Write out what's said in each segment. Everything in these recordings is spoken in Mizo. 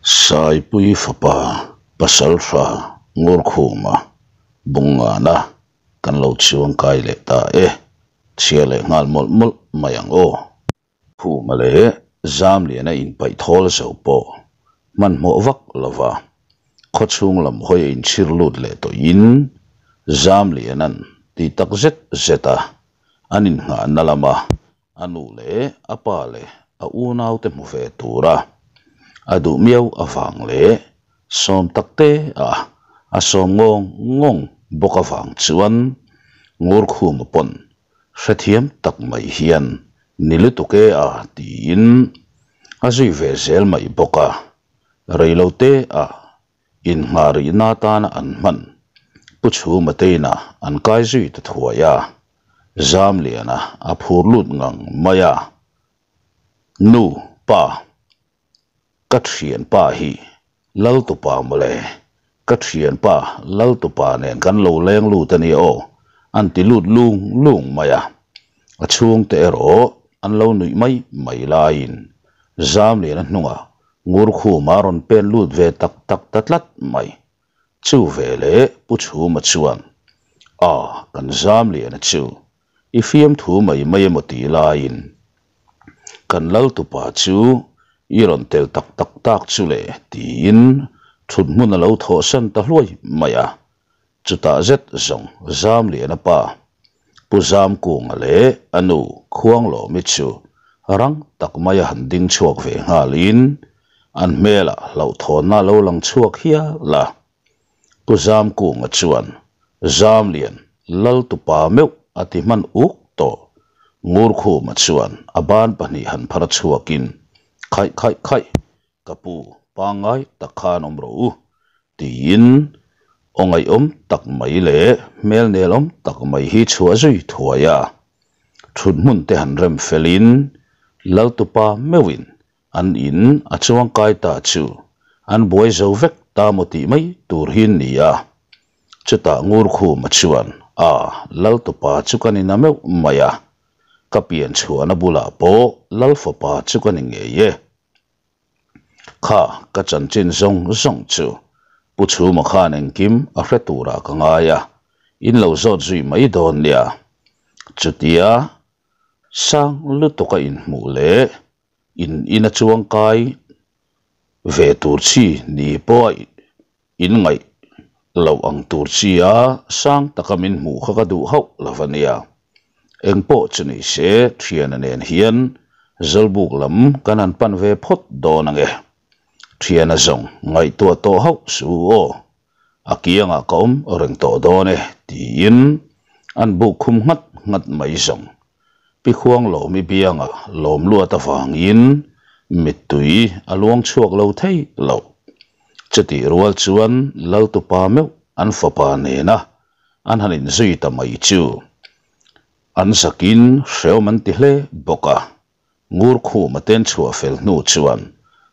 Saipui fapa pasaltha Ngurkhuma Bungngana kan lo chuang kai leh ta e, chhia leh nghal mawlh mawlh mai ang aw. Khuma leh Zamliana inpaih thawl zo pawh hmanhmawh vak lova khawchhung lam hawi a inchhir lut leh tawhin Zamliana'n ti tak zet zet a an innghahna lama a nu leh a pa leh a unaute hmu ve tura a duh miau avang leh sawm tak te a a sawm ngawng ngawng bawk avang chuan Ngurkhuma pawn hrethiam tak mai hian ni lutuk e a tiin a zui ve zel mai bawk a, reilote a Innghah-rihna atana an hman Pu Chhuma teina an kai zui ta thuai a, Zamliana a phur lut ngang mai a, Nu, pa, ka thianpa hi Laltupa mawle, ka thianpa Laltupa nen kan lo leng lut a nia aw, an ti lut lung lung mai a. A chhungte erawh an lo nuih mai mai laiin Zamliana hnungah Ngurkhuma rawn pen lut ve tak tak ta tlat mai. Chu ve leh Pu Chhuma chuan, A, kan Zamliana chu i fiamthu mai mai emaw tih laiin kan Laltupa chu i rawn tel tak tak tak chu le tiin thut hmun a lo thawhsan ta hluai mai a. Chutah zet zawng Zamliana pa Pu Zamkunga leh a nu Khuanglawmi chu rang tak maia han ding chhuak ve nghalin an hmelah hlauhthawnna a lo lang chhuak hial a. Pu Zamkunga chuan Zamlian Laltupa meuh a ti hman uk tawh. Ngurkhuma chuan a ban pahnih han phar chhuakin khaih khaih khaih Ka pu, pangngai tak khan awm rawh u, tiin aw ngaihawm tak mai leh hmel nelawm tak mai hi chhuah zui thuai a. Thut hmun te han rem felin Laltupa meuhin an in a chuangkai ta chu an buai zo vek ta maw tih mai tur hi ni a. Chutah Ngurkhuma chuan, A, Laltupa chu ka ni na meuh mai a, ka pian chhuahna bulah pawh Lalfapa chu ka ni ngei e. Kha ka chanchin zawng zawng chu Pu Chhuma khan engkim a hre turah ka ngai a, in lo zawt zui mai dawn nia. Chutia sang lutuk a inhmuh leh in ina chuangkai ve tur chi ni pawh a inngaih loh ang tur chi a sang taka min hmuh kha ka duh hauh lo a nia. Engpawh chu ni se thiana nen hian Zawlbuk lam kan han pan ve phawt dawn ang e. Thiana zawng ngaihtuah tawh hauh su aw, a kiangah ka awm reng tawh dawn e tiin an buk khum nghat nghat mai zawng. Pi Khuanglawmi biangah lawm luat avangin mittui a luang chhuak lo thei lo. Chutih rual chuan Laltupa meuh an fapa nena an han inzui ta mai chu an zakin hreawm an ti hle bawk a. Ngurkhuma ten chhuah fel hnu chuan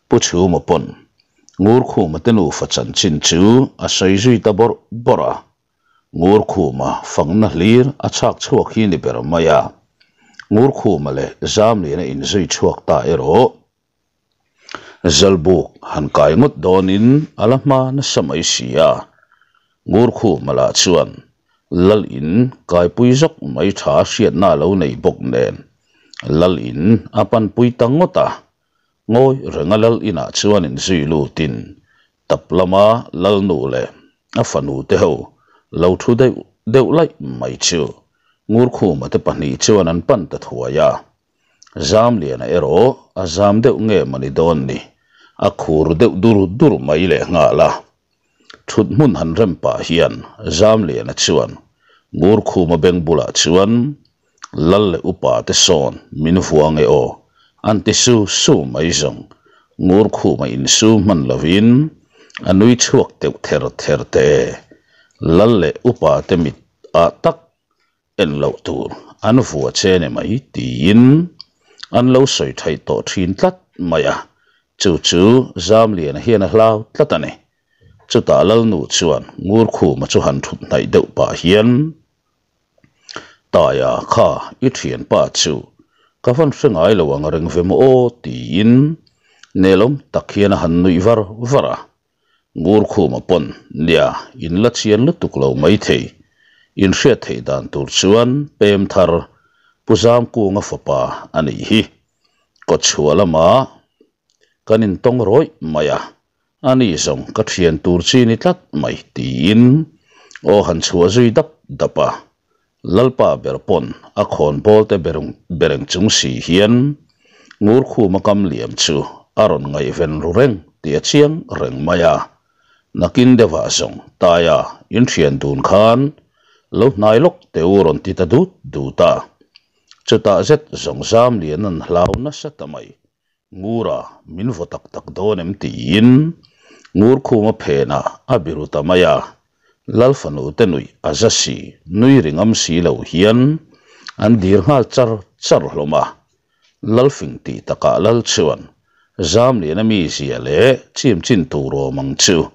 Pu Chhuma pawn Ngurkhuma te nufa chanchin chu a sawi zui ta bawrh bawrh a. Ngurkhuma fangna hlir a chhak chhuak hi ni ber mai a. Ngurkhuma leh Zamliana inzui chhuak ta erawh Zalbuk han kai ngawt dawnin a la hma nasa mai si a. Ngurkhuma lah chuan Lal in kaipui zawk mai tha hriatna a lo nei bawk nen Lal in a panpui ta ngawt a. Ngawi renga Lal inah chuan inzui lutin Tap lama Lalnu leh a fanu te ho lo thu deuh deuh laih mai chu Ngurkhuma te pahnih chuan an pan ta thuai a. Zamliana erawh a zam deuh nge mawni dawn ni, a khur deuh dur dur mai leh nghal a. Thut hmun han rem pah hian Zamliana chuan Ngurkhuma beng bulah chuan Lal leh upa te sawn min vua nge aw an ti su su mai zawng. Ngurkhuma insu hman lovin a nui chhuak teuh ther ther te. Lal leh upa te mit ah tak en loh tur an vua che ni mai tiin an lo sawi theih tawh thin tlat mai a, chu chu Zamliana hian a hlau tlat a ni. Chutah Lalnu chuan Ngurkhuma chu han thut hnaih deuh pah hian, Taia kha i thianpa chu ka van hre ngai lo ang reng ve maw aw tiin Nelawm tak hian a han nuih var var a. Ngurkhuma pawn, Nia, in la chian lutuk lo maithei. In hriat theih dan tur chuan pem thar Pu Zamkunga fapa a nih hi. Kawchhuah lamah kan intawng rawih mai a, ani zawng ka thian tur chi ni tlat mai tiin aw han chhuah zui dap dap a. Lalpa ber pawn a khawn bawl te bereng chung si hian Ngurkhuma kam liam chu a rawn ngaihven ru reng tih a chiang reng mai a. Nakin deuhah zawng Taia inthian dun khan lo hnai lawk teh u rawn ti ta dut dut a. Chutah zet zawng zam lian an hlau nasa ta mai. Ngura min vaw tak tak dawn em tiin Ngurkhuma phenah a biru ta mai a. Lal fanu te nuih a za si, nui ri ngam si lo hian an dir nghal char char hlawm a. Lalfing tih takah Lal chuan Zamliana mizia leh chim chin tur awm ang chu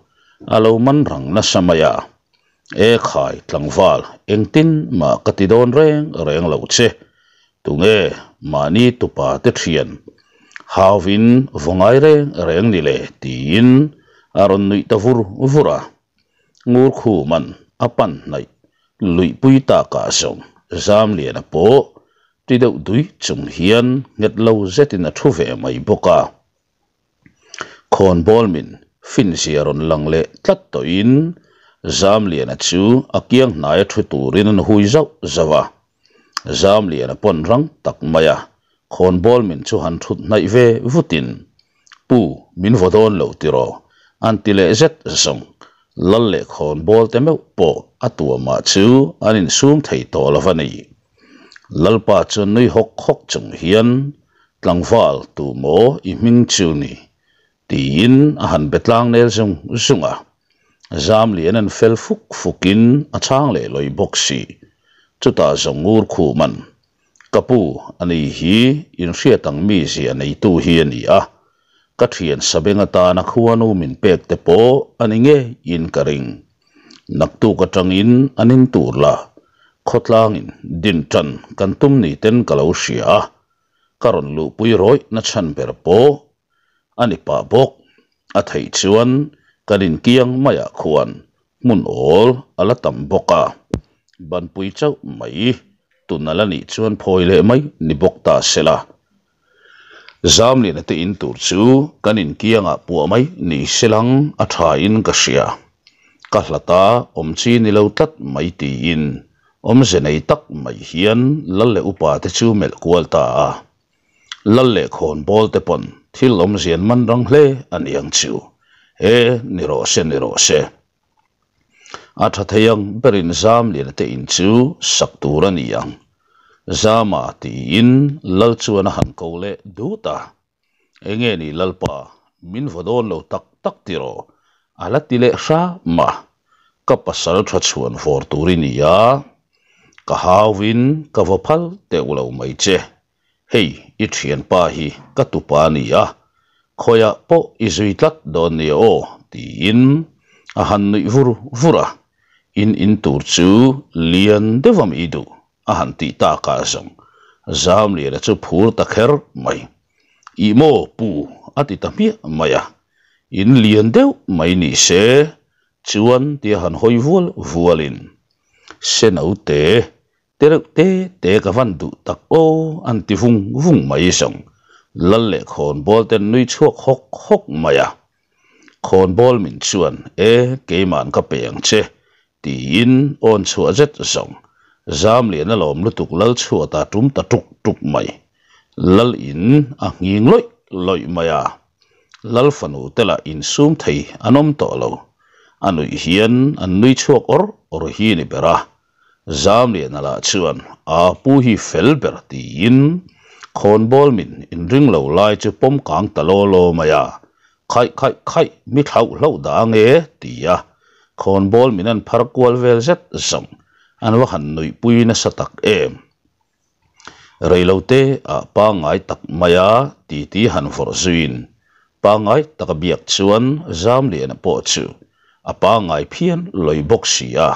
a lo man rang nasa mai a. E khai tlangval, engtin mah ka ti dawn reng reng lo che. Tunge mahni tupa te thian hauvin vaw ngai reng reng ni le tiin a rawn nuih ta vur vur a. Ngurkhuman a pan hnaih luihpui takah zawng Zamliana pawh ti deuh dui chung hian nghet lo zetin a thu ve mai bawk a. Khawnbawl min finzia rawn lang leh tlat tawhin Zamliana chu a kiang hnaia thu turin an hui zauh zauh a. Zamliana pawn rang tak mai a, khawnbawl min chu han thut hnaih ve vutin, Pu, min vaw dawn lo tiraw? an ti leh zet zawng. Lal leh khawnbawl te meuh pawh a tuamah chu an insum thei tawh lo va ni. Lalpa chuan nui hawk hawk chung hian, Tlangval, tu maw i hming chu ni? tiin a han be tlang nel zung zung a. Zamlian an fel fuk fukin a chhang leh lawih bawk si. Chutah zawng ngur khuman, Ka pu, ani hi inhriat ang mi zia neitu hi a ni a, ka thian Sabeng atana khuanu min pek te pawh a ni ngeiin ka ring. Naktuk atangin an in tur la, khawtlangin din tan kan tum ni ten ka lo hria a, ka rawn luhpui rawih na chhan ber pawh a ni pah bawk. A theih chuan kan inkiang maiah khuan hmun awl a la tam bawk a, banpui chauh mai tun a la nih chuan phawi leh mai ni bawk ta se la. Zamliana te in tur chu kan inkiangah puah mai ni se lang a tha in ka hria. Ka hlata awm chi ni lo tlat mai tiin awmze nei tak mai hian lal leh upa te chu melh kual ta a. Lal leh khawnbawl te pawn thil awmzian man rang hle a ni ang chu. E, ni rawh se, ni rawh se. A tha thei ang berin Zamliana te in chu sak tur a ni ang. Zama tiin Lal chuan a han ko leh dut a. Enge ni Lalpa, min vaw dawn lo tak tak tiraw? A la ti leh hram a. Ka pasal tha chhuan vawr tur i ni a, ka hauvin ka vaw phal teuh lo mai che. Hei, i thianpa hi ka tupa a ni a, khawiah pawh i zui tlat dawn nia aw, tiin a han nuih vur vur a. In in tur chu lian deuh a mi duh a han tih takah zawng Zamliana chu phur ta kher mai. Ih maw pu a ti ta hmiah mai a, in lian deuh mai ni se chuan tia han hawi vual vualin Senote te reuh te te ka van duh tak aw an ti vung vung mai zawng Lal leh khawnbawl ten nui chhuak hawk hawk mai a. Khawnbawl min chuan e keiman ka pe ang che Tiin awn chhuah zet zawng Zamlian a lawm lutuk lal chhuat a tum ta tuk tuk mai. Lal in a nghing lawih lawih mai a. Lal fanu te lah insum thei an awm tawh lo. A nuih hian an nui chhuak awr awr hi ni ber a. Zamliana lah chuan a pu hi fel ber tiin khawnbawl min inring lo lai chu pawm kang ta law law mai a. Khaih khaih khaih mi thlauh hlauh dah ang e ti a khawnbawl min an phar kual vel zet zawng an va han nuihpui nasa tak em. Reilote ah pangngai tak maia titi han vawrh zuiin pangngai taka biak chuan Zamliana pawh chu a pangngai phian lawi bawk si a.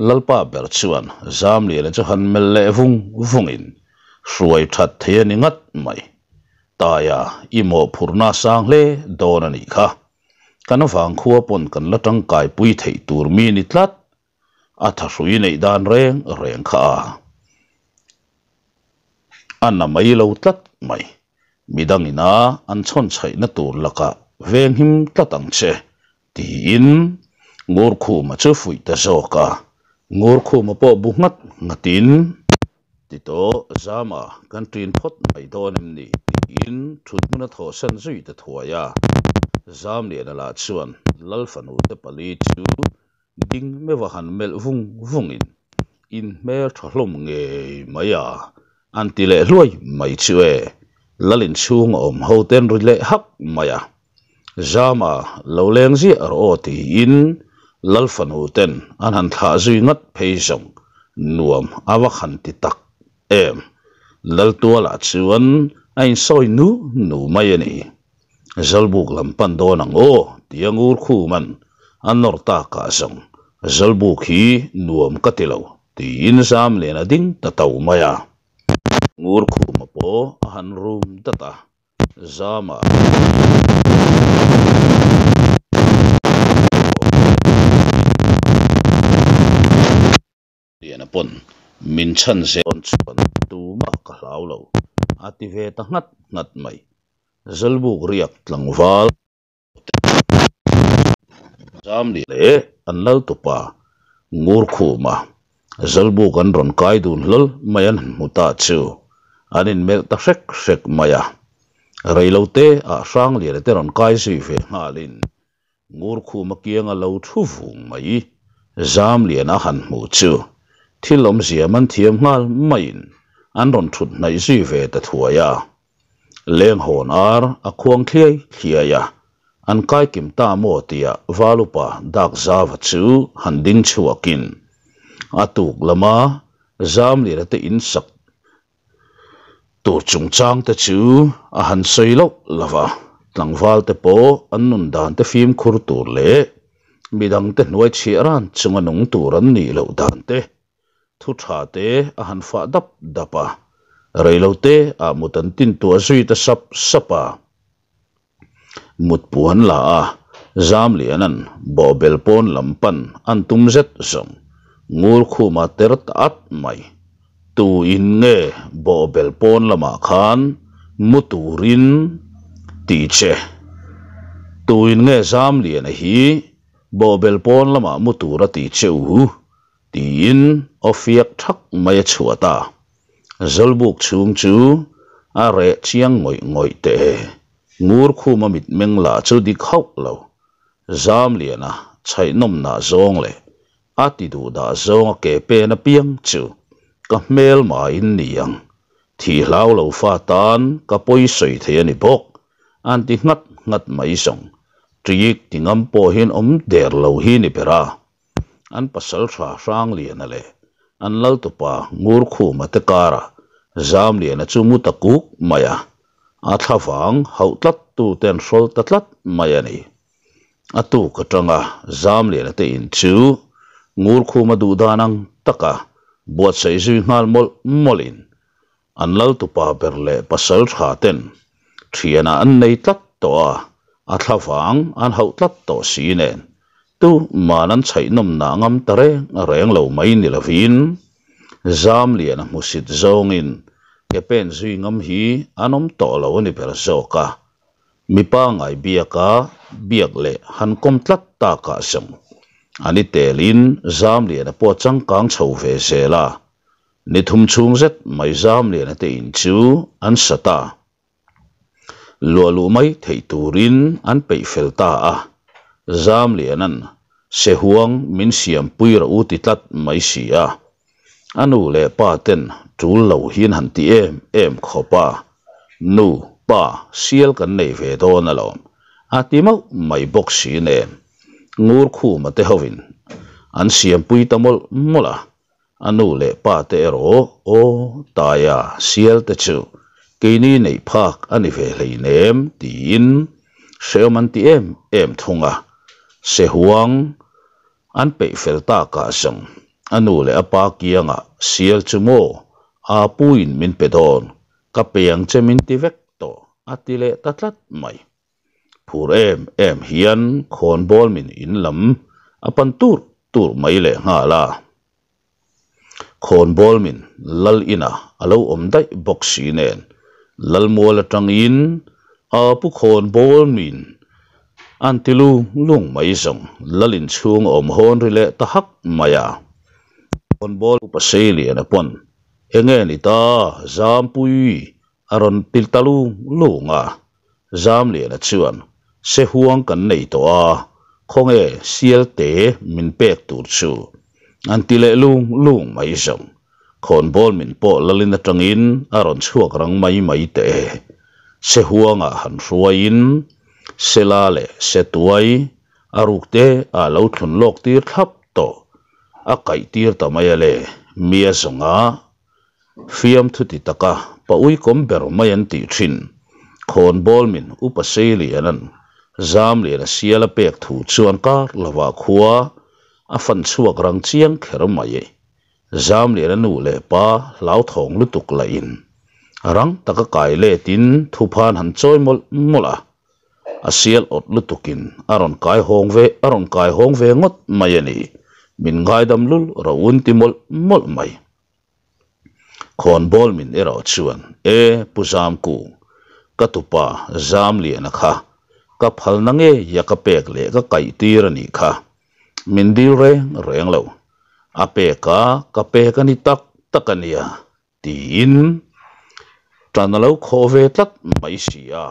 Lalpa ber chuan Zamliana chu han melh leh vung vungin hruai that thei a ni ngat mai. Taia i mawhphurhna a sang hle dawn a nih kha. Kan vangkhua pawn kan la tangkai pui theih tur mi ni tlat. A thahrui neih dan reng reng kha a a na mai lo tlat mai. Midangina an chhawn chhaihna tur lakah venghim tlat ang che tiin Ngurkhuma chu fuih ta zawk a. Ngurkhuma pawh bu nghat nghatin. Ti tawh Zama kan ṭin phawt mai dawn em ni? tiin ṭhut hmun a thawhsan zui ta thuai a. Zamliana lah chuan Lal fanu te pali chu ding meuh a han melh vung vungin in hmel ṭha hlawm ngei mai a, an ti leh hluai mai chu e. Lal inchhung a awm ho ten ri leh hak mai a. Zama lo leng ziah rawh aw tiin Lal fanu ten an han thlah zui ngat phei zawng nuam a va han ti tak em. Lal tualah chuan a insawi nu nu mai a ni. Zawlbuk lam pan dawn ang aw tia ngur khuman a nawr takah zawng Zawlbuk hi nuam ka ti lo tiin zam len a ding ta to mai a. Ngur khuma pawh a han rum dat a. Zama Liana pawn min chhan zel dawn chuan tumah ka hlau lo a ti ve ta nghat nghat mai. Zawlbuk riak tlangval te Zamlian leh an laltupa Ngurkhuma Zawlbuk an rawn kai dun hlawl mai an han hmu ta chu an inmelh ta hrek hrek mai a. Reilote ah Hrangliana te rawn kai zui ve nghalin Ngurkhuma kianga lo thu vung mai Zamliana han hmu chu thil awmzia man thiam nghal maiin an rawn thut hnaih zui ve ta thuai a. Lenghawn ar a khuang thliai thliai a, an kai kim ta maw tia Valupa Dakzava chu han ding chhuakin a tuk lama Zamliana te insak Tur chungchang te chu a han sawi loh lo va, tlangval te pawh an nun dan te fimkhur tur leh midang te hnuai chhiah ran chunga nung tur an nih loh dan te, thu tha te a han fah dap dap a, reilo te ah mut an tin tuah zui ta sap sap a. Mut puan la a, Zamliana'n bawhbel pawn lam pan an tum zet zawng ngur khuma ter ta at mai. Tu in nge bawhbel pawn lamah khan mu turin ti che? Tu in nge Zamliana hi bawhbel pawn lamah mu tur a ti che u? Tiin aw fiak thak mai a chhuah ta. Zawlbuk chhung chu a reh chiang ngawih ngawih teh e. Ngur khuma mitmeng lah chu dik hauh lo. Zamliana chhaihnawmnah zawng leh a ti duh dah zawnga ke pen apiang chu ka hmel maiin ni ang. Thih hlau lo fa tan ka pawi sawi thei a ni bawk. An ti nghat nghat mai zawng. Ṭik ti ngam pawhin awm der lo hi ni ber a. An pasal tha Hrangliana leh an laltupa Ngurkhuma te karah Zamliana chu mu ta kuk mai a, a thlavang hauh tlat tute an hrawl ta tlat mai a ni. A tuk atanga Zamliana te in chu Ngurkhuma duh dan ang taka buatsaih zui nghal mawlh mawlhin An laltupa ber leh pasal tha ten thianah an nei tlat tawh a, a thlavang an hauh tlat tawh si nen tu man an chhaihnawm nah ngam ta reng reng lo mai ni lovin Zamliana hmusit zawngin ke pen zui ngam hi an awm tawh lo a ni ber zawk a, mipa ngai biaka biak leh han kawm tlat takah zawng an i telin Zamliana pawh changkang chho ve zel a. Ni thum chhung zet mai Zamliana te in chu an sa ta. Luah luh mai theih turin an peih fel ta a. Zamliana'n Sehuang min siam pui rawh u ti tlat mai si a. A nu leh pa ten tul lo hian han ti em em khawp a. Nu, pa, sial kan nei ve dawn alawm a ti mauh mai bawk si nen. Ngurkhuma te hovin an siam pui ta mawlh mawlh a. A nu leh pa te erawh aw Taia sial te chu keini neih phak a ni ve hleinem tiin hrehawm an ti em em thung a. Sehuang an peih fel takah zawng a nu leh a pa kiangah sial chu maw aa puin min pe dawn ka pe ang che min ti vek tawh. a ti leh ta tlat mai. Phur em em hian khawnbawl min in lam a pan tur tur mai leh nghal a. Khawnbawl min lal inah a lo awm daih bawk si nen Lalmual atangin a pu khawnbawl min an ti lung lung mai zawng lal inchhung a awm hawn ri leh ta hak mai a. Khawnbawl upa Seiliana pawn enge ni ta Zampui a rawn ti ta lung lung a. Zamliana chuan se huang kan nei tawh a, khawnge sialte min pek tur chu an ti leh lung lung mai zawng. Khawnbawl min pawh lalin atangin a rawn chhuak rang mai mai teh e. Se huangah han hruaiin Sela leh Setuai a rukte a lo thlun lawk tir thlap tawh. A kaih tir ta mai a le, mia zawnga Fiamthu ti taka pa uikawm ber mai an tih thin. Khawnbawl min Upa Seiliana'n Zamliana sial a pek thu chuan kar lovah khua a fan chhuak rang chiang kher mai. Zamliana nu leh pa hlauthawng lutuk lahin rang taka kai letin thuphan han chawi mawlh mawlh a. A sial awt lutukin a rawn kai hawng ve a rawn kai hawng ve ngawt mai a ni. Min ngaidam lul ro un ti mawlh mawlh mai. Khawnbawl min erawh chuan, E Pu Zamku, ka tupa Zamliana kha ka phalna ngeia ka pek leh ka kaih tir a nih kha. Min dil reng reng lo. A pek a, ka pek a ni tak tak a nia, tiin tan a lo khawh ve tlat mai si a.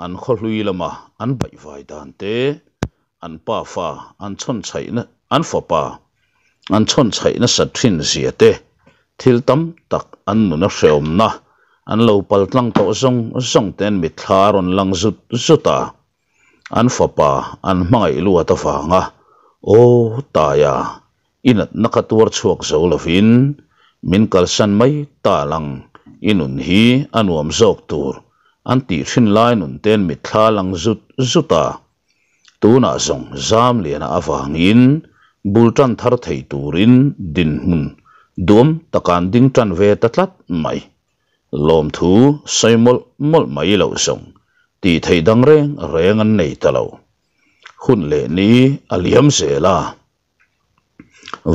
An khawhlui lama an baihvai dan te, an pafa an chhawnchhaihna, an fapa an chhawnchhaih nasat thin zia te, thil tam tak an nuna hreawmna an lo paltlang tawh zawng zawng te an mitthla a rawn lang zut zut a. An fapa an hmangaih luat avanga aw taia i natna ka tuar chhuak zo lovin min kalsan mai ta lang, i nun hi a nuam zawk tur an tih thin lai nun ten mitthla lang zut zut a. Tunah zawng Zamliana avangin bul tan thar thei turin dinhmun duam taka an ding tan ve ta tlat mai. Lawmthu sawi mawlh mawlh mai loh zawng tih theih dang reng reng an nei ta lo. Hun leh ni a liam zel a.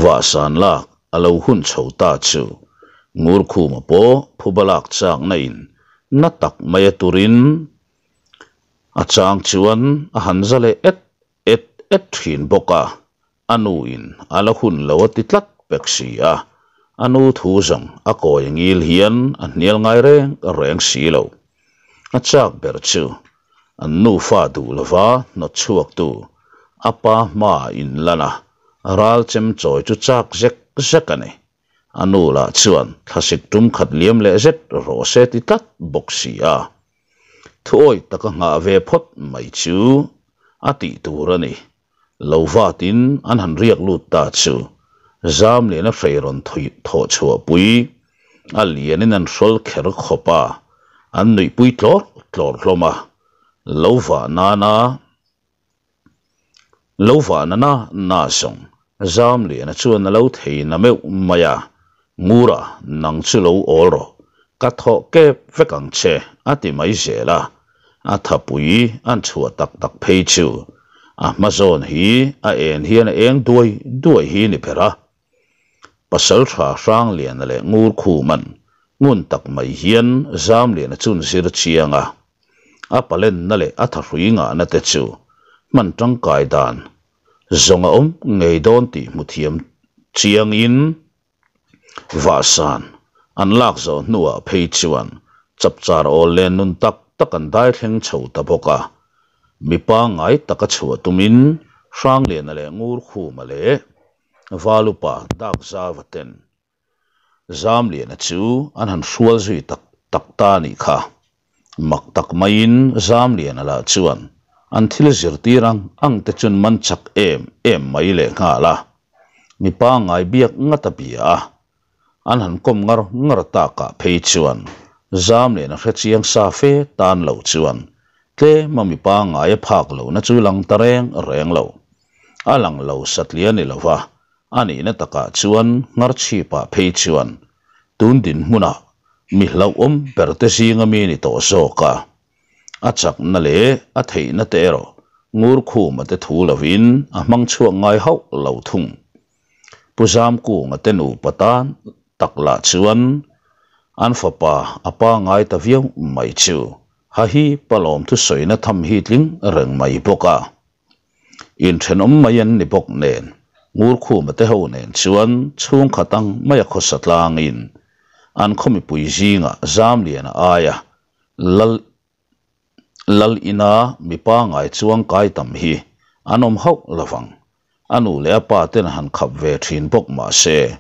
Vahsan lak a lo hun chho ta chu Ngurkhuma pawh phuba lak chakna in na tak mai a turin a chang chuan a han za leh et et et thin bawk a, a nu in a la hun lo a ti tlat pek si a, a nu thu zawng a kawi ngil hian a hnial ngai reng reng si lo. A chak ber chu an nufa duh lova hnawt chhuaktu a pa hmaah in lan a, ral chem chawi chu chak zek zek a ni. A nu lah chuan thlasik tum khat liam leh zet rawh se ti tlat bawk si a. Thuawi taka nghah ve phawt mai chu a tih tur a ni. Lo vatin an han riak lut ta chu Zamliana hrei rawn thawh chhuahpui a lianin an hrawl kher khawp a, an nuihpui tlawr tlawr hlawm a. Lo vah nana lo vah nana na zawng Zamliana chuan a lo thei na meuh mai a, Ngura nang chu lo awl rawh, ka thawh kep vek ang che a ti mai zel a. A thapui an chhuah tak tak phei chu a hma zawn hi a en hian a eng duai duai hi ni ber a. Pasaltha Hrangliana leh Ngurkhuman ngun tak mai hian Zamliana chu an zir chiang a. A palenna leh a thahrui ngahna te chu hman tangkai dan zawng a awm ngei dawn tih hmu thiam chiangin Vahsan an lak zawh hnuah phei chuan chapchar awl len nun tak tak an dai thleng chho ta bawk a. Mi pangngai taka chhuah tumin Hrangliana leh Ngurkhuma leh Valupa Dakzava ten Zamliana chu an han hrual zui tak tak ta a nih kha. Mak tak maiin Zamliana lah chuan an thil zirtir ang ang te chuan man chak em em mai leh nghal a. Mi pangngai biak ngat a bia a, an han kawm ngar ngar takah phei chuan Zamliana hre chiang sa fe tan lo chuan tlema mi pangngai a phak lohna chu lang ta reng reng lo. A lang lo satliah ni lova, a nihna takah chuan Ngharchhipah phei chuan tun dinhmunah mi hlauhawm ber te zinga mi ni tawh zawk a. A chakna leh a theihna te erawh Ngurkhuma te thu lovin a hmang chhuak ngai hauh lo thung. Pu Zamkunga te nupa tan tak lah chuan an fapa a pangai ta viau mai chu Hahi palawm thusawina tham hi tling reng mai bawk a. Inthenawm mai an ni bawk nen Ngurkhuma te ho nen chuan chhungkhat ang mai a khawsa tlangin an khaw mipui zingah Zamliana aia Lal Lal ina mi pangai chuang kai tam hi an awm hauh lovang. A nu leh a pa ten han khap ve thin bawk mah se,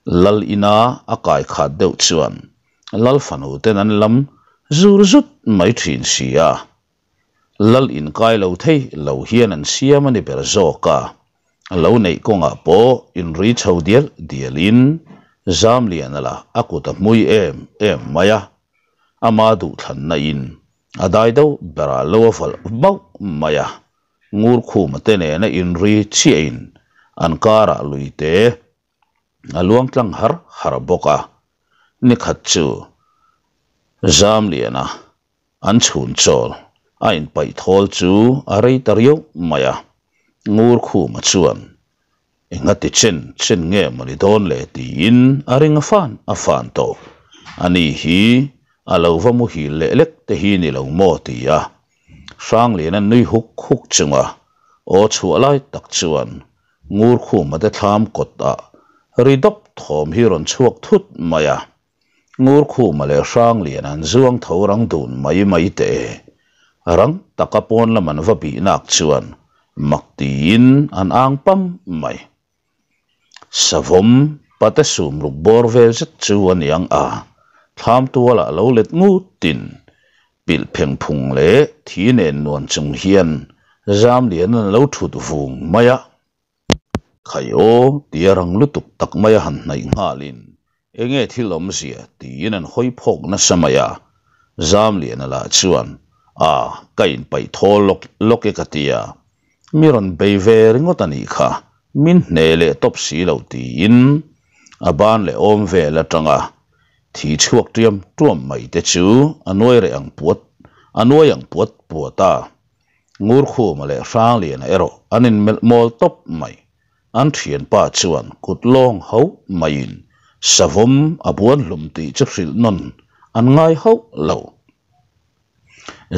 Lal ina a kai khat deuh chuan Lal fanu ten an lam zur zut mai thin si a. Lal inkai lo thei lo hian an siam a ni ber zawk a. Lo neih kawngah pawh inri chho dial dialin Zamliana lah a kut a hmui em em mai a. Ama duhthlanna in a dai deuh berah lo a valh bauh mai a, Ngurkhuma te nena inri chiahin an karah lui te a luang tlang har har bawk a. Nikhat chu Zamliana an chhun chawl a inpaih thawl chu a rei ta riau mai a, Ngurkhuma chuan Engati chen chen nge maw ni dawn le tiin a ring a fan a fan tawh. Ani hi a lo va muhil leh lek te hi ni lo maw ti a. Hrangliana nui huk huk chunga aw chhuah lai tak chuan Ngurkhuma te thlam kawt ah ri dawp thawm hi rawn chhuak thut mai a. Ngurkhuma leh Hrangliana an zuang tho rang dun mai mai teh e. Rang taka pawn lam an va bih nak chuan mak tiin an ang pam mai. Savawm pate sum ruk bawr vel zet chu a niang a, thlam tualah lo let ngutin pilh pheng phung leh thi nen nuan chung hian Zamlian an lo thut vung mai a. Khai aw tia rang lutuk tak mai a han hnaih nghalin enge thil awmzia tiin an hawi phawk nasa mai a, Zamliana lah chuan a ka inpaih thawl lawk lawk e ka ti a, mi rawn bei ve ringawt a nih kha, min hne leh tawp si lo tiin a ban leh awm vel atanga thi chhuak tiam tuam mai te chu a nuai reh ang puat a nuai ang puat puat a. Ngurkhuma leh Hrangliana erawh an inmelh mawl tawp mai. An thianpa chuan kut lawng hauh maiin savawm a buan hlum tih chu hrilh nawn an ngai hauh lo.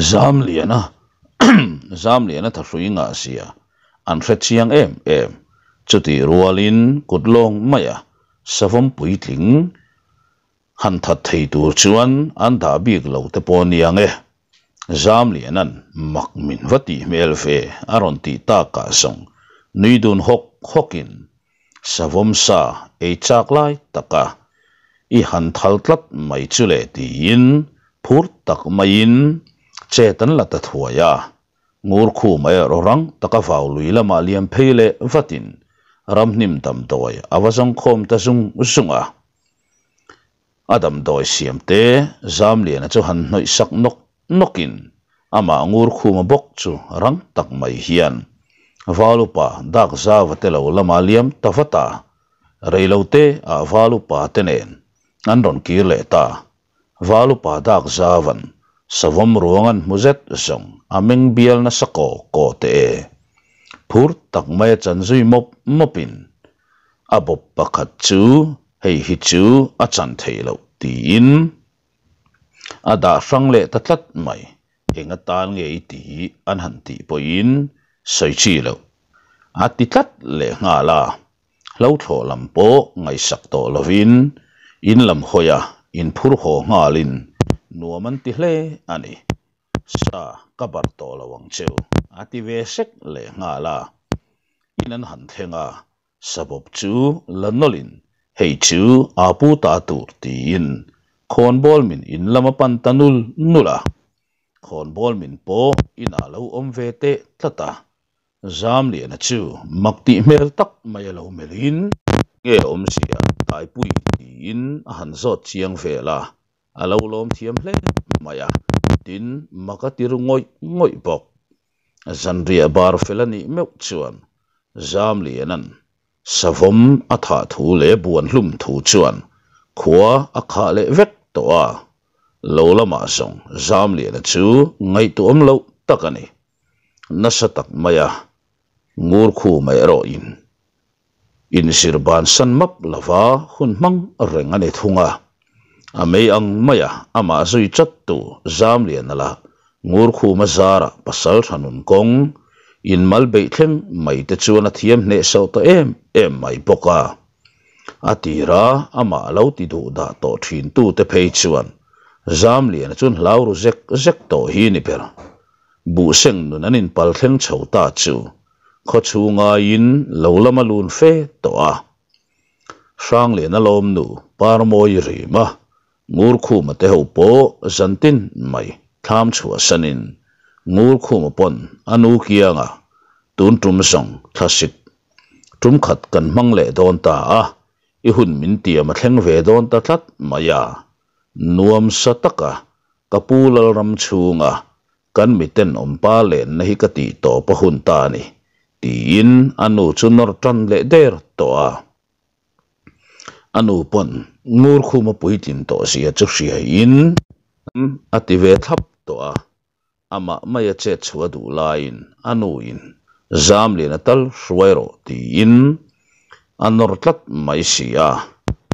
Zamliana Zamliana thahrui ngah zia an hre chiang em em. Chutih rualin kut lawng maia savawm puitling Han that thei tur chuan an dah bik lo te pawh aniang e. Zamliana'n mak min va tih hmel ve a rawn tih takah zawng nui dun hawk hawkin savawm sa ei chak lai taka i han thal tlat mai chu le tiin phur tak maiin chet an la ta thuai a. Ngurkhum erawh rang taka vau lui lamah liam phei leh vatin ramhnim damdawi a va zawngkhawm ta zung zung a. A damdawi siam te Zamliana chu han hnawih sak nawk nawkin amah Ngurkhuma bawk chu rang tak mai hian Valupa dak zauva te lo lama liam ta vat a, reilote ah Valupa te nen an rawn kir leh ta. Valupa dak zauvan savawm ruang an hmu zet zawng a meng bial nasa kaw kaw teh e. Phur tak mai a chan zui mawp mawpin a bawp pakhat chu hei hi chu a chan theih loh tiin a dah hrang leh ta tlat mai. Eng atan nge i tih an han tih pawhin sawi chi loh a ti tlat leh nghal a, hlo thlawh lam pawh ngaihsak tawh lovin in lam hawi a inphur haw nghalin nuam an ti hle a ni. Sa ka barh tawh lo ang cheu a ti ve sek leh nghal a, in an han thleng a, Sabawp chu la nawlhin hei chu aa pu ta tur tiin khawnbawl min in lam a pan ta nul nul a. Khawnbawl min pawh inah lo awm ve teh tlat a. Zamliana chu mak tih hmel tak mai a lo melhin nge awmzia Taipui tiin a han zawt chiang vel a, a lo lawm thiam hle mai a, tin mak a ti ru ngawih ngawih bawk. Zanriah bar fel a nih meuh chuan Zamliana'n savawm a thah thu leh buan hlum thu chuan khua a khah leh vek tawh a. Lo lamah zawng Zamliana chu ngaihtuahawm loh tak a ni. Nasa tak maia Ngurkhuma erawhin inzir bansan map lova hun hmang reng a ni thung a. A mei ang maia amah zui chattu Zamliana lah Ngurkhuma zarah pasal tha nun kawng inmal beih thleng mai te chuan a thiam hnehsawh ta em em mai bawk a. A tira amah lo ti duh dah tawh thin tute phei chuan Zamliana chuan hlau ru zek zek tawh hi ni ber. Buhseng nun an inpal thleng chho ta chu khaw chhungaiin lo lama lun fe tawh a. Hrangliana lawmnu Parmawi rima Ngurkhuma te ho pawh zantin mai thlam chhuahsanin Ngurkhuma pawn a nu kianga tun tum zawng thlasik tum khat kan hmang leh dawn ta a, i hun min tiam a thleng ve dawn ta tlat mai a, nuam sa taka ka pu Lalram chhunga kan miten awmpa lenna hi ka tih tawp a hun ta a ni, tiin a nu chu nawr tan leh der tawh a. A nu pawn Ngurkhuma puitlin tawh zia chu hriaiin a ti ve thlap tawh a. Amah maia chet chhuah duh laiin a nuin Zamliana tal hruai rawh tiin a nawr tlat mai si a.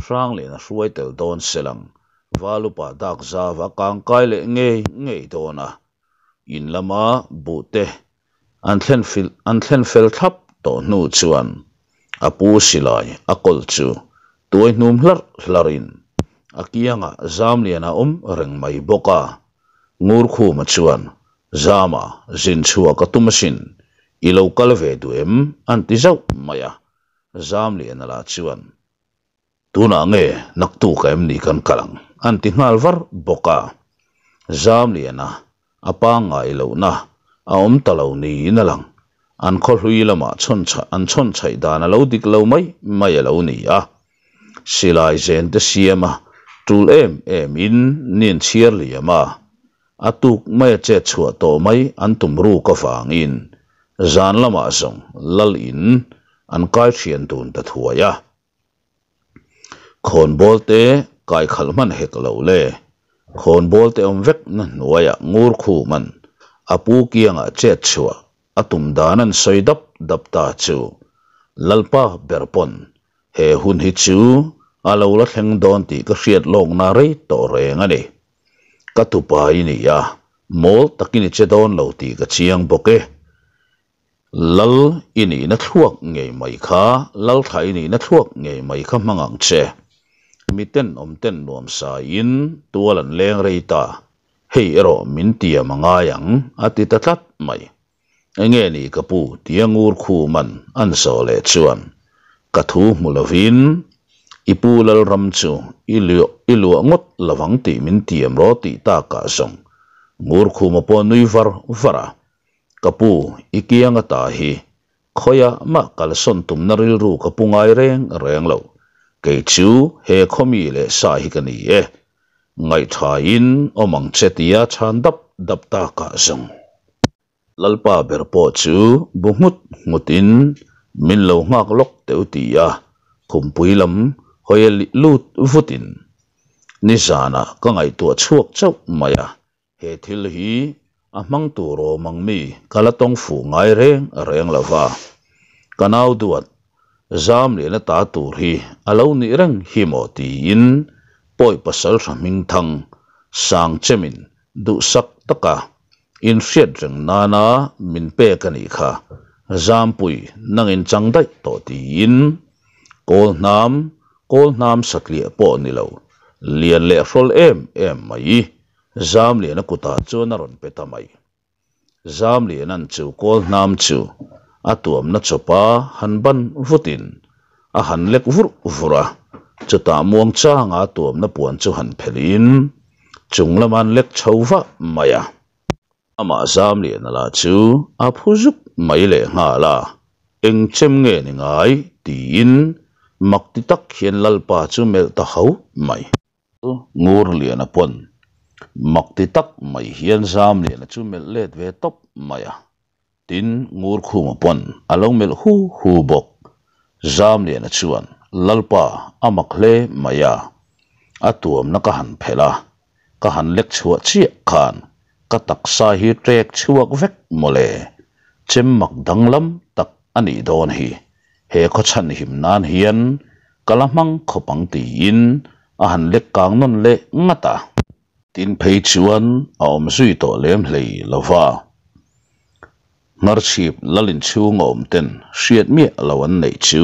Hrangliana hruai tel dawn selang Valupa dak zava kangkai leh ngei ngei dawn a. In lama buhte An thlen an thlen fel thlap tawh hnu chuan a pu silai a kawl chu tuai hnum hlarh hlarhin a kiangah Zamliana awm reng mai bawk a. Ngurkhuma chuan, Zama, zin chhuah ka tum asin, i lo kal ve duh em? an ti zauh mai a. Zamliana lah chuan, Tunah nge naktuk em ni kan kal ang? an ti nghal var bawk a. Zamliana a pangngai lohna a awm ta lo niin a lang. An khaw hlui lamah chhawn an chhawn chhaih dan a lo dik lo mai mai a lo ni a. Silai zen te siam a tul em em in nin chhiar liam a. A tuk mai a chet chhuah tawh mai an tum ruk avangin zan lamah zawng lal in an kai thian dun ta thuai a. Khawnbawl te kai khalh hman hek lo le. Khawnbawl te awm vek na hnuaiah ngur khuman a pu kiangah chet chhuah a tum dan an sawi dap dap ta chu Lalpa ber pawn he hun hi chu a lo la thleng dawn tih ka hriat lawkna rei tawh reng a ni. Ka tupa i ni a, mawl takin i che dawn lo tih ka chiang bawk e. Lal i nihna thluak ngei mai kha, Lal thla i nihna thluak ngei mai kha hmang ang che. Miten awmten nuamsa in tual an leng rei ta, hei erawh min tiam a ngai ang, a ti ta tlat mai. Enge ni ka pu tia ngur khuman an zawh leh chuan ka thu hmu lovin i pu Lalram chu i i luah ngawt lovang tih min tiam rawh tih takah zawng ngur khuma pawh nui var var a. Ka pu, i kiang ata hi khawiah mah kalsawn tumna rilru ka pu ngai reng reng lo. Kei chu he khawmi leh sa hi ka ni e. Ngaihthain awm ang che tia chhan dap dap takah zawng. Lalpa ber pawh chu bu nghut nghutin min lo nghak lawk teuh ti a, khumpui lam hawi a lut vutin nizanah ka ngaihtuah chhuak chauh mai a. He thil hi a hmang tur awm ang mi ka la tawng fuh ngai reng reng lo va, ka nau duat zam lehna ta tur hi a lo nih reng hi maw tiin pawi pasal hra hming thang sang chemin duhsak taka inhriat reng nana min pek a nih kha, Zampui nangin chang daih tawh tiin kawl hnam kawl hnam satliah pawh ni lo lian leh hrawl em em mai. Zamliana kutah chuan a rawn pe ta mai. Zamliana'n chu kawl hnam chu a tuamna chawpa han ban vutin a han lek vurh vurh a, chutah muang changa a tuamna puan chu han phelhin chung lama an lek chho vah mai a. Amah Zamliana lah chu a phu zuk mai leh nghal a, Eng chem nge ni ngai? tiin mak ti tak hian Lalpa chu melh ta hauh mai. Ngurliana pawn mak ti tak mai hian Zamliana chu melh let ve tawp mai a, tin Ngurkhuma pawn a lo melh hu hu bawk. Zamliana chuan Lalpa a mak hle mai a, a tuamna ka han phelh a. Ka han lek chhuah chiah khan ka taksa hi trek chhuak vek mawle. Chem mak danglam tak a nih dawn hi. He khaw chhan him nan hian ka la hmang khawp ang tiin a han lek kang nawn leh ngat a. Tin phei chuan a awm zui tawh lem hlei lo va. Hnarchhip lal inchhung a awm ten hriat miah lo an neih chu,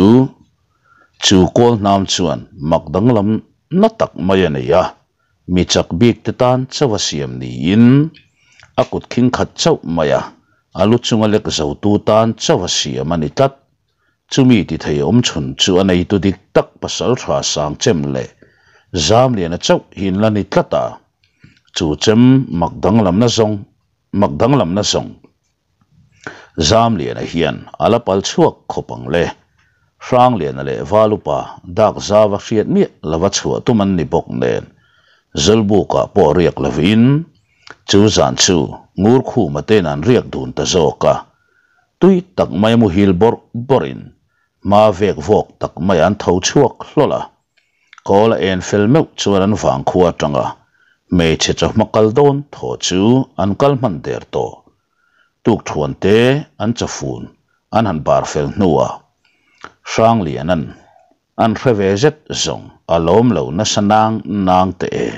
chu kawl hnam chuan mak danglam na tak mai a nei a, mi chak bik te tan chauh a siam niin a kut khing khat chauh mai a, a lu chunga lek zotu tan chauh a siam a ni tlat. Chumi ti thei awm chhun chu a neitu dik tak pasal tha sang chem leh zam liana chauh hi in la ni tlat a, chu chem mak danglamna zawng mak danglamna zawng zam liana hian a la pal chhuak khawp ang le. Hrang liana leh val upa dak zava hriat miah lova chhuah tum an ni bawk nen Zawlbukah pawh riak lovin chu zan chu Ngurkhuma ten an riak dun ta zawk a. Tui tak mai muhil bawrh bawrhin hma vek vawk tak mai an tho chhuak hlawl a. Kawl a en fel meuh chuan an vang khua atanga hmeichhe chawhma kal dawn thaw chu an kal hman der tawh. Tukthuan te an chawfun an han bar fel hnuah Hrangliana'n An hre ve zet zawng a lawm lo nasa nang nang teh e.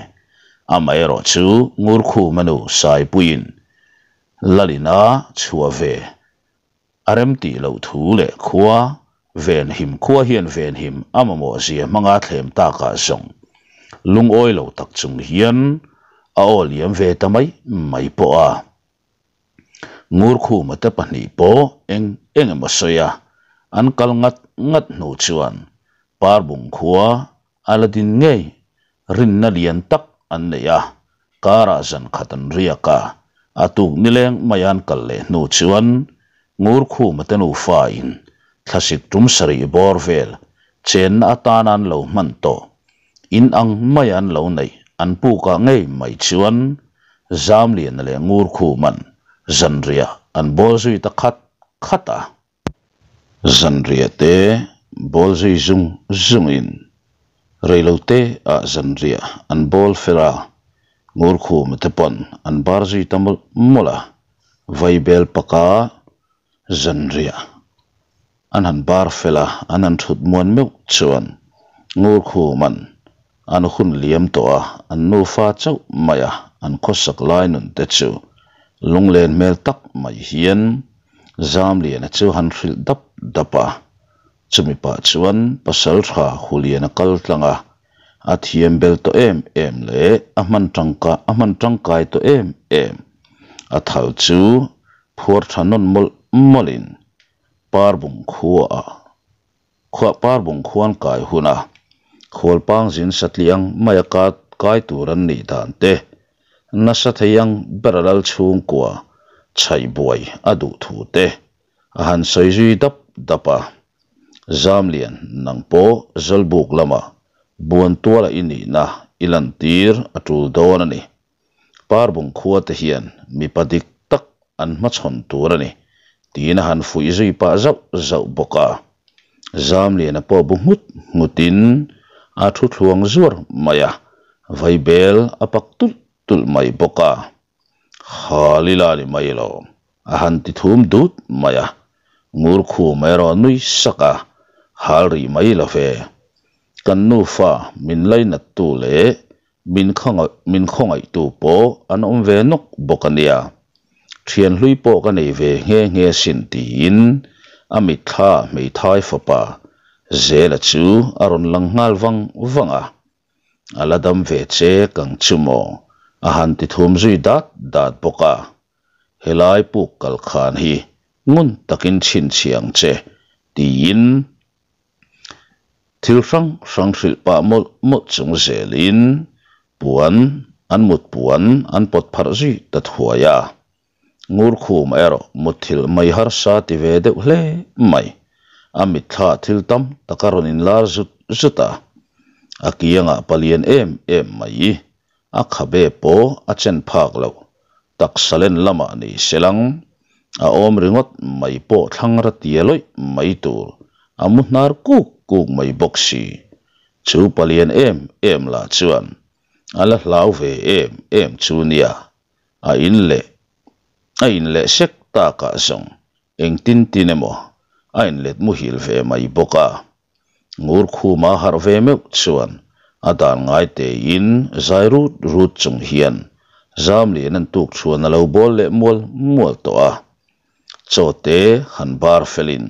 Amaherawh chu Ngurkhuma nu Saipuiin Lalina chhuah ve a rem tih loh thu leh khua venhim khua hian venhim a mamawh zia hmanga thlem takah zawng lungawi lo tak chung hian a aw liam ve ta mai mai pawh a. Ngurkhuma te pahnih pawh eng eng emaw sawi a, an kal ngat ngat hnu chuan Parbung khua a la din ngei rinna lian tak an nei a, karah zan khat an riak a, a tuk nileng mai an kal leh hnu chuan Ngurkhuma te nufa in thlasik tum sarih bawr vel chenna atana an lo hman tawh In ang mai an lo neih an pukah ngei mai chuan Zamliana leh Ngurkhuman zanriah an bawl zui ta khat khat a. Zanriah te bawl zui zung zungin reilote ah zanriah an bawl fel a, Ngurkhuma te pawn an bar zui ta mawlh mawlh a, Vaibel paka zanriah An han bar fel a, an han thut muan meuh chuan Ngurkhuman an hun liam tawh a, an nufa chauh mai a, an khawsak lai nun te chu lunglen hmel tak mai hian Zamliana chu han hrilh dap dap a. Chumi pah chuan Pasaltha Huliana kal tlang a, a thiam bel tawh em em leh a hman tangka a hman tangkai tawh em em a thal chu phuar tha nawn mawlh mawlhin Parbung khuaah khuah Parbung khuan kai huna khualpang zin satliang maia ka kai tur an nih dan te nasa thei ang ber a lal chhungkua chhaih buai a duh thu te a han sawi zui dap dap a. Zamlian nang pawh Zawlbuk lamah Buantuala i nihna i lantir a tul dawn a ni. Parbung khua te hian mipa dik tak an hmachhawn tur a ni, tiin a han fuih zui pah zauh zauh bawk a. Zamliana pawh bu nghut nghutin a thu thluang zuar mai a, vaibel a pak tulh tulh mai bawk a. Halila ni mai lo, a han ti thum dut mai a. Ngurkhum erawh nui sak a, hal rih mai lo ve. Kan nufa min lainattu leh Min min khawngaihtu pawh an awm ve nawk bawk a nia. Thian hlui pawh ka nei ve nghe nghe sin tiin a mitthla hmeithai fapa Zela chu a rawn lang nghal vang vang a. A la dam ve che kang chu maw a han ti thum zui dat dat bawk a. Helai puk kal khan hi ngun takin chhinchhiang che tiin Thil hrang hrang hrilh pah mawlh mawlh chung zelin puan an mut puan an pawt pharh zui ta thuai a. Ngurkhum erawh mutthilh mai harsa ti ve deuh hle mai. A mitthla thil tam tak a rawn inlar zut zut a. A kiangah palian em em mai. A khabe pawh a chen phak loh. Taksa len lamah ni selang, a awm ringawt mai pawh thlang ra tia lawih mai tur a mu hnar kuk kuk mai bawk si. Chu palian em em lah chuan A la hlau ve em em chu nia, a in leh a in leh sek takah zawng engtin tin emaw a inlet muhil ve mai bawk a. Ngurkhuma harh ve meuh chuan a dan ngai tein zai rut rut chung hian Zamlian an tuk chuan a lo bawl leh mual mual tawh a. Chaw te han bar felin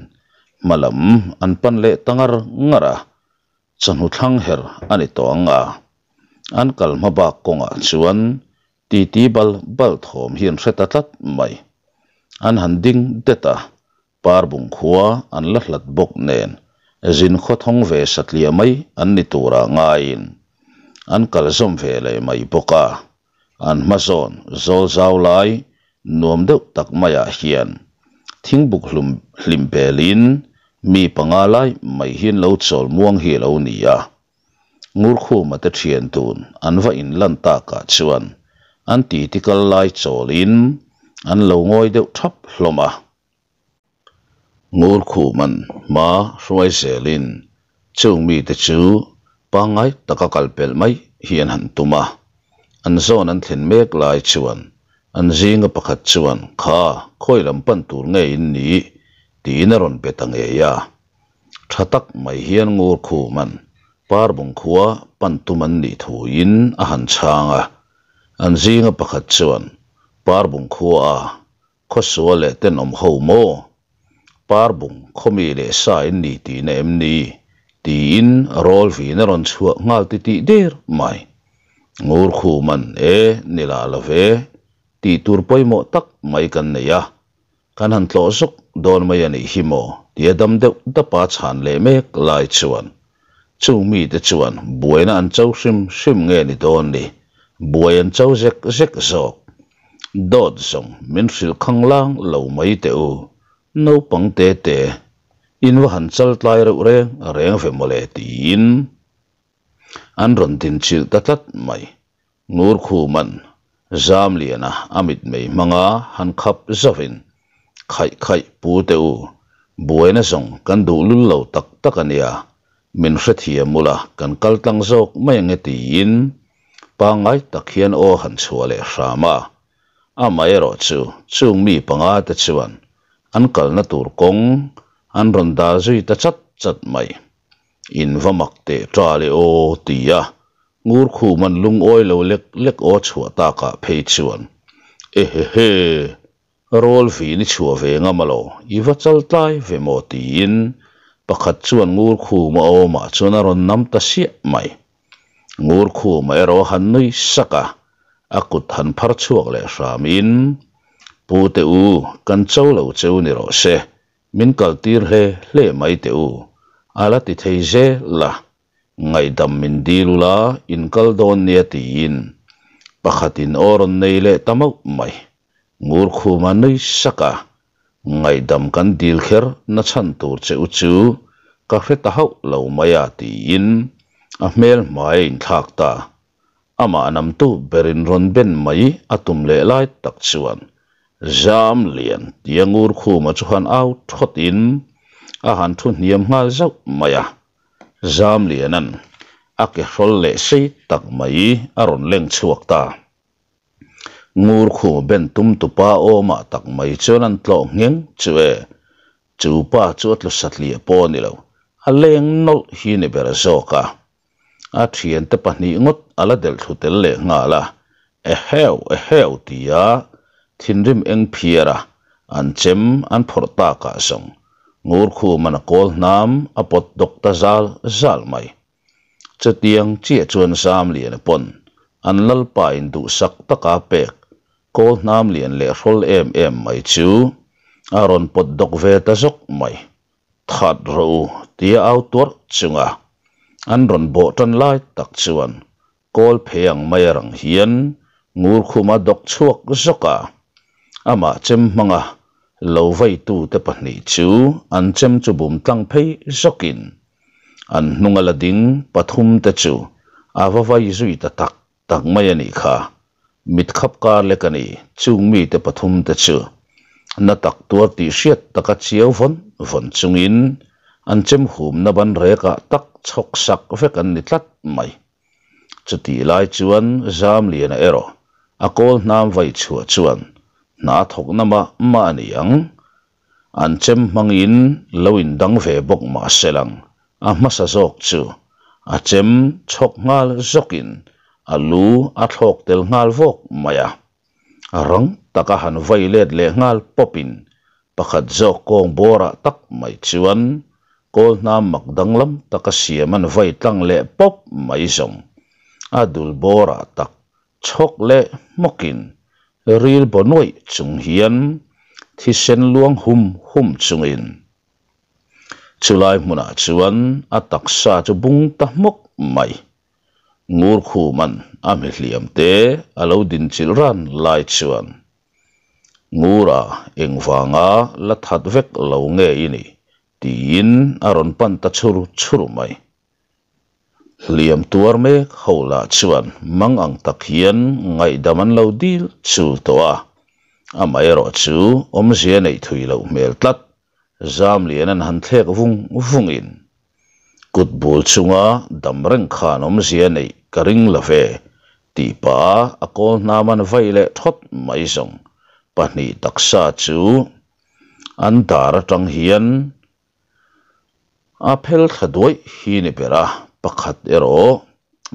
hma lam an pan leh ta ngar ngar a, chawhnu thlang her a ni tawh ang a. An kal hma bak kawngah chuan titi bal bal thawm hi an hre ta tlat mai. An han ding det a, Parbung khua an la hlat bawk nen zin khawthawng ve satliah mai an ni turah ngaiin an kal zawm ve leh mai bawk a. An hma zawn zawl zau lai nuam deuh tak maiah hian thingbuk hlum hlim belin mi panga lai mai hian lo chawl muang hi a lo ni a. Ngurkhuma te thian tun an va inlan takah chuan an titi kal lai chawlin an lo ngawi deuh thap hlawm a. Ngurkhuman hma hruai zelin chung mite chu pangngai taka kal pelh mai hi an han tum a. An zawn an thlen mek lai chuan an zinga pakhat chuan, Kha, khawi lam pan tur nge in nih? tiin a rawn be ta ngei a. Tha tak mai hian Ngurkhuman Parbung khua pan tum an nih thuin a han chhang a. An zinga pakhat chuan, Parbung khua a Khawsual leh tenawm ho maw? Parbung khawmi leh sa in ni tihna em ni? tiin rawl vin a rawn chhuah nghal titih der mai. Ngurkhuman e ni lah lo ve, tih tur pawimawh tak mai kan nei a, kan han tlawh zawk dawn mai a nih hi maw? tia dam deuh dapa chhan leh mek lai chuan chung mite chuan buaina an cho hrim hrim nge ni dawn ni, buai an cho zek zek zawk. Dawt zawng min hrilh khang lang lo mai teh u, naupang te te, in va han chal tlai reuh reng reng ve mawle tiin an rawn din chilh ta tlat mai. Ngurkhuman Zamliana a mitmei hmanga han khap zauhin, Khaih khaih pu teh u, buaina zawng kan duh lul lo tak tak a nia, min hrethiam ula kan kal tlang zawk mai ange tiin Pangngai tak hian aw han chhuah leh hram a, amaherawh chu chung mi panga te chuan an kalna tur kawng an rawn dal zui ta chat chat mai. In va mak teh ta le aw ti a, Ngurkhum an lungawi lo lek lek aw chhuah takah phei chuan Ehehe! Rawl vin i chhuah ve ngam alo, i va chal tlai ve maw tiin pakhat chuan Ngurkhuma awmah chuan a rawn nam ta siah mai. Ngurkhuma erawh a han nui sak a, a kut han phar chhuak leh hramin, Pute u, kan cho lo cheu ni rawh se, min kaltir hle hle mai teh u, a la ti thei zel a. Ngaihdam min dil ula in kal dawn nia tiin pakhatin aw rawn nei leh ta mauh mai. Ngurkhuma nui sak a, Ngaihdam kan dil kher na chhan tur che u chu ka hre ta hauh lo mai a tiin a hmel hmai a inthlak ta. Amah namtu berin rawn ben mai a tum leh lai tak chuan Zam lian tia Ngurkhuma chu han au thawtin a han thu hniam nghal zauh mai a. Zamliana'n a ke hrawl leh sei tak mai a rawn leng chhuak ta. Ngurkhum ben tum tupa awmah tak mai chuan an tlawh ngheng chu e. Chu pa chu a tlu satliah pawh a ni lo, a leng nawlh hi ni ber zawk a. A thiante pahnih ngawt a la delh thlu tel leh nghal a, Eheu, eheu tia thinrim eng phiar a an chem an phawrh takah zawng Ngurkhuman a kawl hnam a pawt dawk ta zal zal mai. Chutiang chiah chuan Zamliana pawn an lalpa in duhsak taka pek kawl hnam lian leh hrawl em em mai chu a rawn pawt dawk ve ta zawk mai. That rawh u tia au tuarh chunga an rawn bawh tan lai tak chuan kawl phei ang mai a rang hian Ngurkhuma dawk chhuak zawk a, amah chem hmanga lo vaitute pahnih chu an chem chu bum tlang phei zawkin an hnunga la ding pathum te chu a va vai zui ta tak tak mai a nih kha. Mit khap kar lek a ni, chung mite pathum te chu na tak tuar tih hriat taka chiau vawn vawn chungin an chem humna ban rekah tak chhawk sak vek an ni tlat mai. Chutih lai chuan Zamliana erawh a kawl hnam vai chhuah chuan hna a thawk na mah mah a ni ang. An chem hmangin lo indang ve bawk mah se lang, a hmasa zawk chu a chem chhawk nghal zawkin a lu a thlawk tel nghal vawk mai a. Rang taka han vai let leh nghal pawpin pakhat zawk kawng bawrah tak mai chuan kawl hnam mak danglam taka siam an vai tlang leh pawp mai zawng. A dul bawrah tak chhawk leh hmawkin ril baw nuaih chung hian thisen luang hum hum chungin chulai hmunah chuan a taksa chu bung ta hmawk mai. Ngurkhuman a hmihliam te a lo dinchilh ran lai chuan Ngura engvanga la that vek lo nge i nih tiin a rawn pan ta chhur chhur mai. Hliam tuar mek ho lah chuan mang ang tak hian ngaihdam an lo dil chul tawh a, amaherawh chu awmzia neih thui loh hmel tlat Zamlian an han thlek vung vungin kut bul chunga dam reng khan awmzia neih ka ring lo ve tih pah a kawl hnam an vai leh thawt mai zawng pahnih taksa chu an dar atang hian A phel thla duaih hi ni ber a, pakhat erawh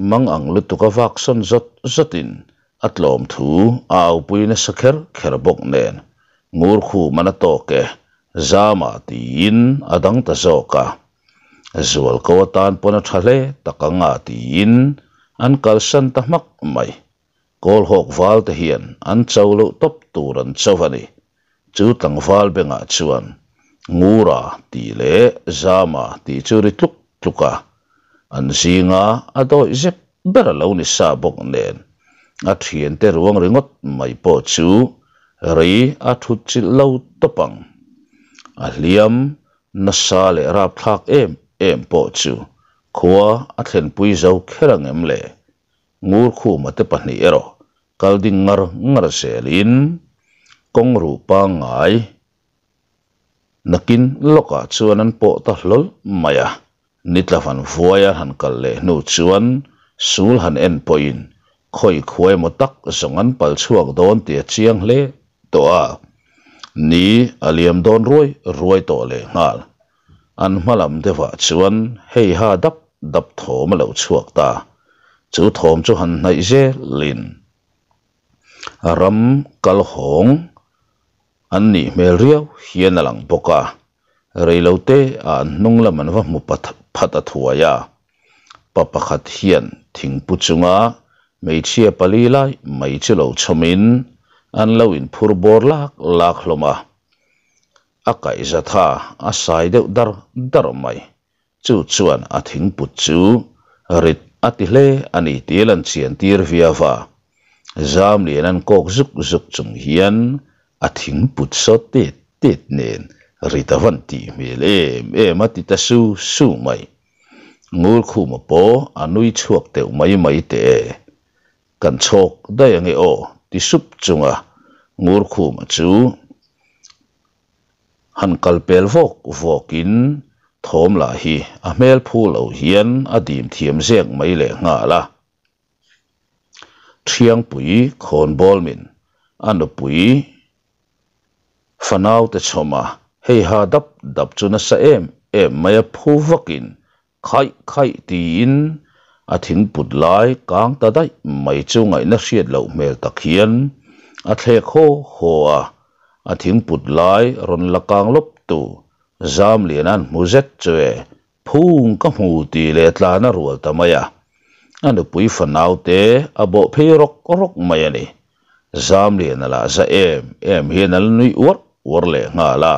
mang ang lutuk a vak sawn zawt zawtin a tlawm thu a aupui nasa kher kher bawk nen ngur khum an a tawk e, Zama tiin a dang ta zawk a. Zualko atan pawn a tha hle tak ang a tiin an kalsan ta hmak mai. Kawlhawk val te hian an cho loh tawp tur an cho a ni. Chu tlangval bengah chuan Ngura tih leh Zama tih chu ri tluk tluk a, an zinga a dawih zep ber a lo ni sa bawk nen a thiante ruang ringawt mai pawh chu rei a thut chilh lo tawp ang. A hliam nasa leh rapthlak em em pawh chu khua a thlenpui zo kher ang em le? Ngurkhuma te pahnih erawh kal ding ngar ngar zelin kawng ruh pangngai nakin lawkah chuan an pawh ta hlawl mai a, nitla van vuaia han kal leh hnu chuan sul han en pawhin khawi khuai emaw tak zawng an pal chhuak dawn tih a chiang hle tawh a, ni a liam dawn ruai ruai tawh lehnghal. An hma lam deuhah chuan hei ha dap dap thawm a lo chhuak ta. Chu thawm chu han hnaih zelin ram kal hawng an nih hmel riau hian a lang bawk a. Reilote ah an hnung lam an va hmu phat a thuai a. Pa pakhat hian thingpu chunga hmeichhia pali lai mai chu lo chhawmin an lo inphur bawr lak lak hlawm a. A kaihza tha a sai deuh dar dar mai. Chu chuan a thingput chu rit a ti hle a ni tih a lan chian tir viau a. Zamlian an kawk zuk zuk chung hian a thingput saw tet tet nen rit a van tih hmel em em a ti ta su su mai. Ngurkhuma pawh a nui chhuak teuh mai mai teh e. Kan chhawk daih ange aw ti sup chunga Ngurkhuma chu han kal pel vawk vawkin thawm lah hi a hmel phu lo hian a dim thiam zek mai leh nghal a. Thiangpui khawnbawl min a nupui fanaute chhawm a, hei ha dap dap chu nasa em em mai a phu vakin Khaih khaih tiin a thingput lai kang ta daih mai chu ngaihna hriat loh hmel tak hian a thlek haw haw a, a thingput lai rawn la kang lawp tu Zamliana'n hmu zet chu e, phung ka hmu tih leh tlan a rual ta mai a, a nupui fanaute a bawh phei rawk rawk mai a ni. Zamliana lah za em em hian a la nui uar uar leh nghal a.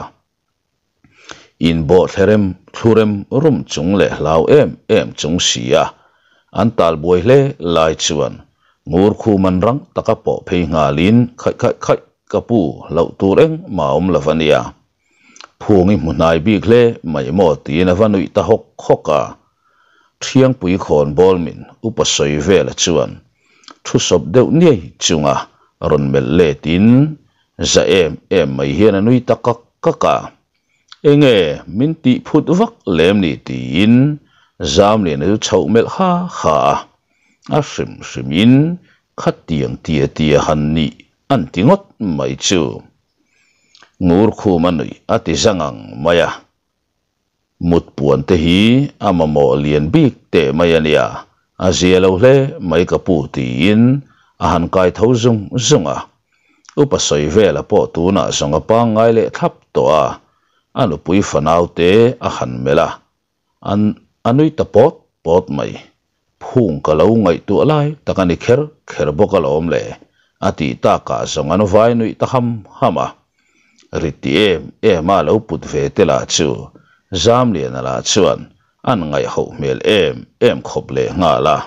Inbawhthlerem thlurem rum chung leh hlau em em chung si a, an tal buai hle lai chuan Ngurkhum an rang taka pawh phei nghalin khaih khaih khaih ka pu hlauh tur engmah a awm lo va nia. Phung i hmu hnai bik hle mai maw tiin a va nuih ta hawk hawk a. Thiangpui khawnbawl min upa sawi vela chuan thu sawp deuh niai chunga rawn melh letin Za em em mai hian a nui ta kak kak a, Enge min tih phut vak lem ni tiin Zamliana chu chhoh melh ha ha a. A hrim hrimin khatiang tia tia han nih an ti ngawt mai chu. Ngurkhuma nuih a ti za ngang mai a. Mut puan te hi a mamawh lian bik teh mai a nia, a zia lo hle mai ka pu tiin a han kai tho zung zung a. Upa sawi vela pawh tunah zawng a pangngai leh thlap tawh a, a nupui fanau te a han melh a, an a nui ta pawt pawt mai. Phung ka lo ngaihtuah lai tak a ni kher kher bawk alawm le, a tih takah zawng an vai nuih ta ham ham a. Rit ti em em a lo put ve te lah chu Zamliana lah chuan an ngaihhoh hmel em em khawp leh nghal a.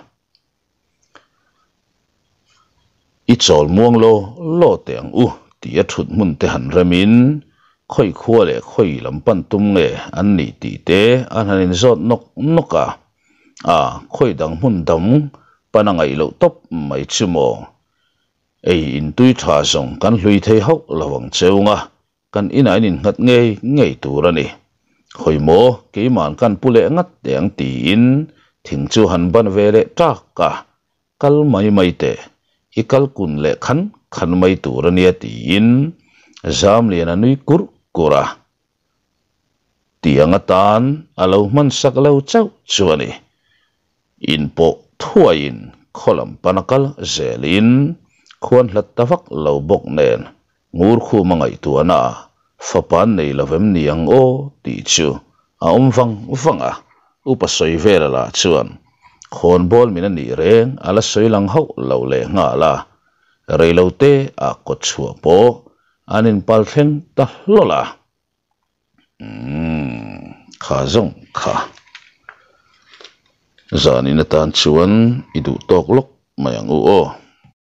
I chawl muang law law teh ang u tih a thut hmun te han rem in khawi khua leh khawi lam pan tum nge an nih tih te an han in zawt nawk nawk a, a khawi dang hmun dang pan a ngaih loh tawp mai chu maw? Ei in tui tha zawng kan hlui thei hauh lo ang cheu nga Kan inah in innghat ngei ngei tur a ni. Hawi maw, keima'n kan pu leh ngat teh ang tiin thing chu han ban ve leh ṭak a, kal mai mai teh, i kal kun leh khan khan mai tur a nia tiin Zamliana nui kurh kurh a. Tiang atan a lo hman sak lo chauh chu a ni. Inpawh thuaiin khaw lam pana kal zelin khuan hlat ta vak lo bawk nen Ngurkhuma ngaihtuahna a fapa an nei lo vem ni ang aw tih chu a awm vang vang a, upa sawi vela lah chuan khawnbawl min a nih reng a la sawi lang hauh lo leh nghal a, reilote ah kawt chhuah pawh an inpal thleng ta hlawlh a. Umm kha zawng kha. Zanin atan chuan i duh tawk lawk mai ang u aw.